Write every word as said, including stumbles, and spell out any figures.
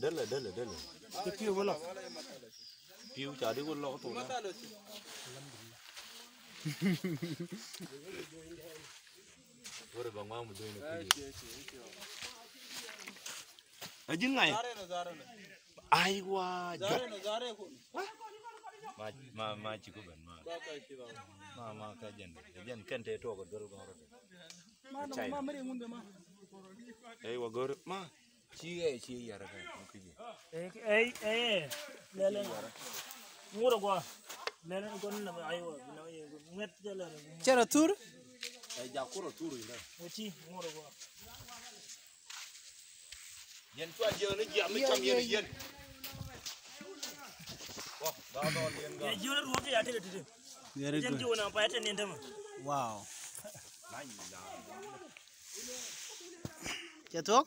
Dälɛ, dälɛ, dälɛ. Piu ca di wä lɔk thok. Wä rɛ ba ŋuan mi duny ni kui̱. A ji̱n ŋa̱c. Ai wa jɔt. Ma, ma, ma ci ku ben ma. Ma, ma ka jɛn. Jɛn kɛn te tuɔk a duel gɔrɔ. Ma, ma, ma. Ei wa gɔrɔ ma. Ci ɛ ci yɛrɛ kɛ. Ei, ei, lɛlɛ. Ŋurɛ gua. Lɛlɛ ni gɔn na ai wa. Ŋuɛt jɛ lɛ. Cɛ rɔ thur. Ɛ jakurɔ thur inda. Ŋuɛt ci ŋurɛ gua. Yɛn cua jiɛn ni jiɛn mi cam yɛn yɛn. Yɛ jiɔn ruɔk ya tɛkɛ tɛkɛ. Very good. Jɛn jiɔn na pa ya tɛkɛ ni tɛmɛ. Wow. Cɛ thok.